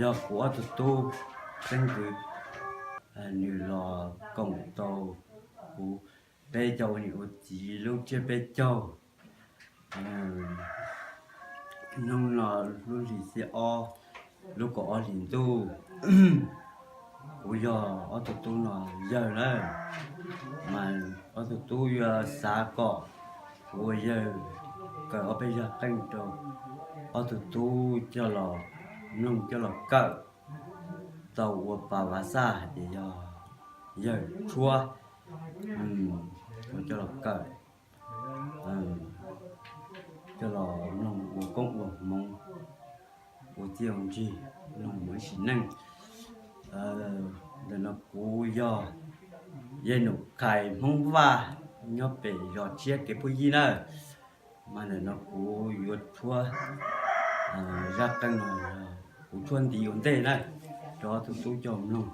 Yog kuv ob tug tub xeeb ntxwv, nws los koom tau kuv peb cov ua niam ua txiv lub tsiab peb caug. Hnub no lub hlis xiab ob, lub kaum ob hlis ntuj, kuv yog ob tug tub no yawg na, mas ob tug tub yuav xav kom kuv ua yawg kaw ob peb zaj qeej rau ob tug tub coj los mloog coj los kawm, tau ua pas vav xaj hais tias yog yawg tshuab, kuv coj los kawm, coj los mloog ua koob ua hmoov, ua txiaj ua ntsig, mloog mus ib sim neej. Ntawm no kuv yog Yej Num Khais Hmoob Vaj, nyob pem zos Tshiab kev Pub Yij na. Mas ntawm no kuv yuav tshuab zaj qeej no, kuv tshuab ntiv ua ntej na, rau ob tug tub coj mloog.